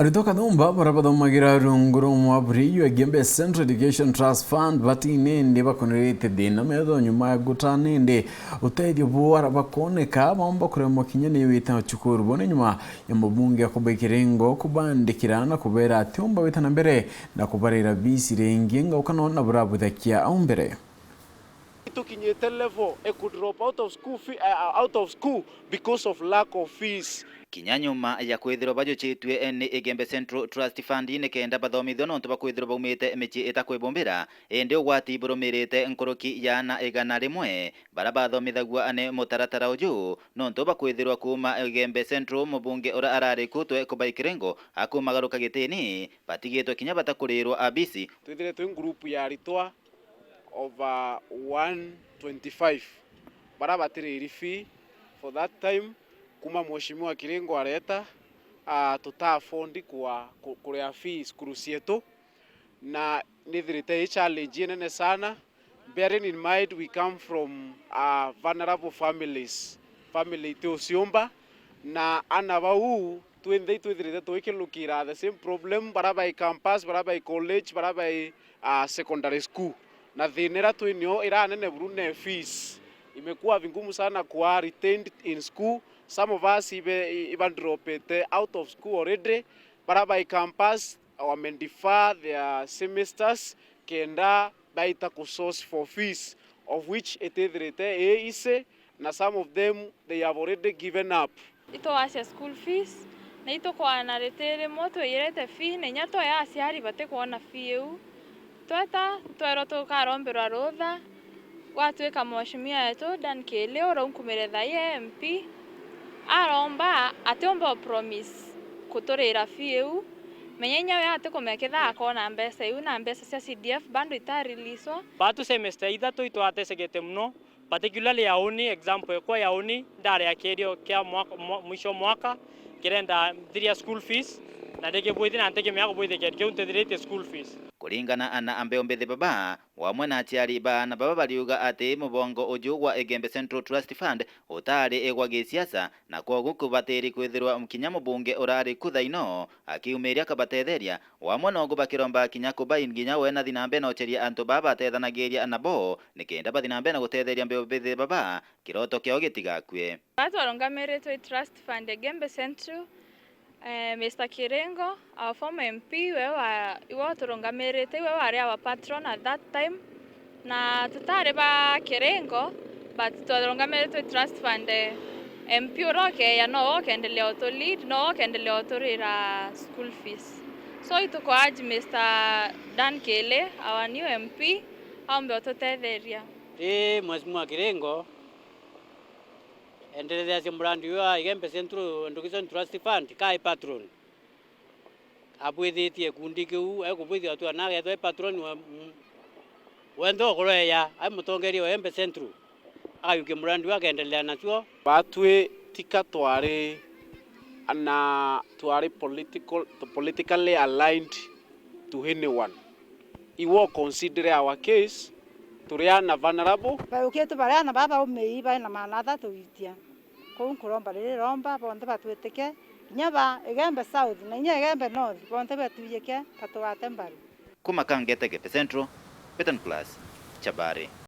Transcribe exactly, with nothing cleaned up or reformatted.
Aritwa kathumba baria bathomagira rungu rwa mwaburi jwa Igembe Central Education Trust Fund batine indi bakunirite thina metho nyuma ya gutana indi utethio bwao ara bakwoneka baumba kuremwa kinya ni wita cukuru bo ni nyuma ya mubunge Kubai Kirengo kubandikira na kubera atiumba wita na mbere na kubarira bisi ringi ngaukano na burabuthakia au mbere. Itukinyite level e ku drop out of school fee, uh, out of school because of lack of fees. Kinya nyuma ya kwithirwa bajucitue ni Igembe Central Trust Fund ni kenda bathomithua nontu bwa kwithirwa baumite micii itakwibumbira, indi ugwati burumirite nkuruki ya ana igana rimwe baria bathomithagua ni mutaratara uju nontu bwa kwithirwa kuuma Igembe Central mubunge uria arari ku twe Kubai Kirengo akumagaruka gitini, batigitwe kinya batakurirwa abisi. Twithire twi ngurupu ya aritwa over one twenty-five baria batiriri fee for that time, kuma Mheshimiwa Kirengo areta, ah, tuta afford kwa ku-, kuria fee cukuru cietu, na nithirite i challenge inene sana, bearing in mind we come from, ah, vulnerable families, family iti uciumba, na ana bau twinthe itwithirite twikilukira the same problem, baria bai campus, baria bai college, baria bai, ah, secondary school. Na thina iria twinio iranene buru ne fees. Imekuwa vingumu sana kuwa retained in school. Some of us ibe, i-, ibandropete out of school already. Baria bai campus wame defer their semesters kenda baita ku source for fees, of which itithirite ii easy, na some of them they have already given up. Itwacia school fees, na itukwana riti rimwe twiyirite fee, na inya twaya aciari batikwona fee iu. Tweta, twerwa tukaromberwa rutha, gwatuika Mheshimiwa wetu Dan Kiili, uria unkumire thaai e M P, aromba atiumba u promise kuturira fee iu, menya inya we atikumenya kethira akona mbeca iu, na mbeca cia C D F bado itariliswa. Baatu semester ithatu itwatesegete mono, particularly ya uni, example ekwa ya uni, ndari ya kirio kia mwaka, mwa-, mwisho mwaka, kirenda nthiria school fees, na ndikibwithi na ntikimenya kubwithikia kiu ntithiritie school fees. Kuringana na Ambeo Mbithi Baba, wamwe na aciari ba aana baba bariuga ati mubongo uju gwa Igembe Central Trust Fund utari gwa gisiasa, na kwogu kubatiri kwithirwa kinya mubunge urari ku thaino akiumiria akabatetheria, wamwe nogu bakiromba kinya Kubai nginya we nathi na mbere na uceria antu baa batethanagiria nabo, nikenda bathi na mbere na gutetheria Ambeo Mbithi Baba, kiroto kiao gitigakue. Baa twarungamiritwe i Trust Fund ya Igembe Central, eh, Mister Kirengo, our former M P, we wa, iwe waturungamirite, iwe wari our patron at that time. Na tutari ba Kirengo, but twarungamiritwe i Trust Fund, eh, M P uria ukeeja nowe ukeendelea utu lead, nowe ukeendelea uturira school fees. So ituku urge Mister Dan Kiili, our new M P, aumbe ututetheria. Ii, Mheshimiwa Kirengo, enderetheacia murandi uyu wa Igembe Central Education Trust Fund, kai patron. Abwithitie gikundi kiu, ekubwithia tu ana ageetwa e patron we, mm, wenthe ukureeja ai mutongeria wa Igembe Central, akayukia murandi uyu akeendelea nacio. Baatwi tika twari na twari political, politically aligned to anyone. Iwe uconsider our case, turi ana vulnerable. Bayukitu bari ana baba umei bai na maana athatu witia. Kuu nkuromba riri romba bonthe batwitike, kinya ba Igembe South na inya Igembe North, bonthe batwijike, batugate mbaru. Kuma Kangete Igembe Central, Peter Nicholas, Chabari.